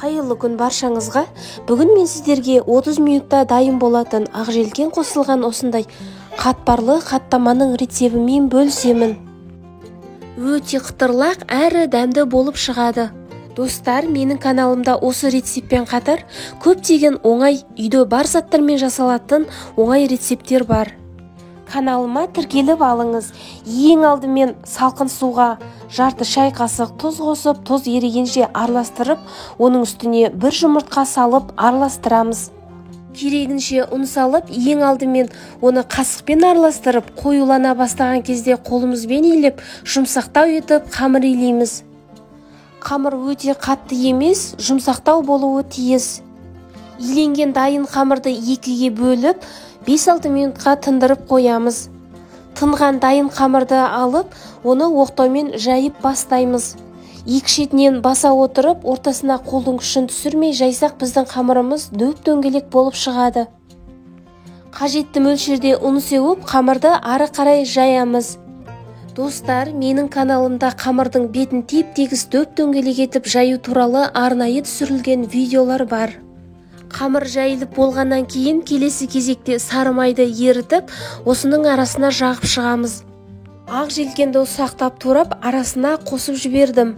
Қайырлы күн баршаңызға. Бүгін мен сіздерге 30 минутта дайын болатын ақжелкен қосылған осындай қатпарлы қаттаманың рецебімен бөлісемін. Өте қытырлақ әрі дәмді болып шығады. Достар, менің каналымда осы рецептпен қатар көптеген оңай үйде бар заттармен жасалатын оңай рецепттер бар. Каналыма тіркеліп алыңыз. Ең алдымен салқын суға жарты шай қасық тұз қосып, тұз ерігенше араластырып, оның үстіне бір жұмыртқа салып араластырамыз. Керегінше ұн салып, ең алдымен оны қасықпен араластырып, қоюлана бастаған кезде қолымызбен илеп, жұмсақтау етіп қамыр илейміз. Қамыр өте қатты емес, жұмсақтау болуы тиіс. Иленген дайын қамырды екіге бөліп, 5-6 минутқа тындырып қоямыз. Тынған дайын қамырды алып, оны оқтаумен жайып бастаймыз. Екі шетінен баса отырып, ортасына қолдың күшін түсірмей жайсақ, біздің қамырымыз дөп-дөңгелек болып шығады. Қажетті мөлшерде ұн сеуіп, қамырды ары қарай жаямыз. Достар, менің каналымда қамырдың бетін теп-тегіс дөп-дөңгелек етіп жаю туралы арнайы түсірілген видеолар бар. Қамыр жайылып болғаннан кейін келесі кезекте сары майды ерітіп, осының арасына жағып шығамыз. Ақ желкенді ұсақтап турап, арасына қосып жібердім.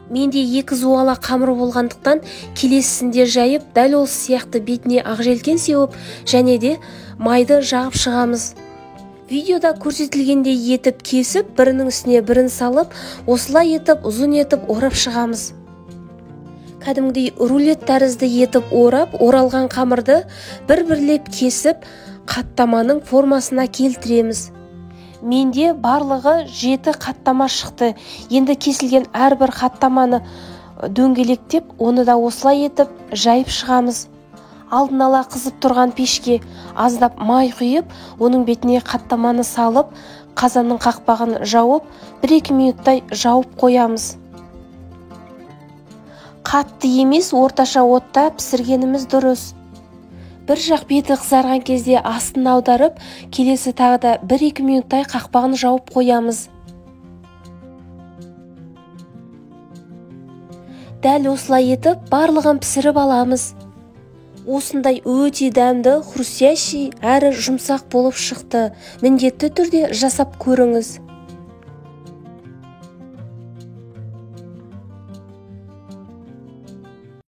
Менде екі зуала қамыр болғандықтан келесісінде жайып, дәл осы сияқты бетіне ақ желкен сеуіп, және де майды жағып шығамыз. Видеода көрсетілгендей етіп кесіп, бірінің үстіне бірін салып, осылай етіп ұзын етіп орап шығамыз. Кәдімгідей рулет тәрізді етіп орап, оралған қамырды бір-бірлеп кесіп, қаттаманың формасына келтіреміз. Менде барлығы 7 қаттама шықты. Енді кесілген әрбір қаттаманы дөңгелектеп, оны да осылай етіп жайып шығамыз. Алдын ала қызып тұрған пешке аздап май құйып, оның бетіне қаттаманы салып, қазанның қақпағын жауып, 1-2 минуттай жауып қоямыз. Қатты емес, орташа отта пісіргеніміз дұрыс. Бір жақ беті қызарған кезде астын аударып, келесі тағы да 1-2 минуттай қақпағын жауып қоямыз. Дәл осылай етіп барлығын пісіріп аламыз. Осындай өте дәмді, хрустящий әрі жұмсақ болып шықты. Міндетті түрде жасап көріңіз.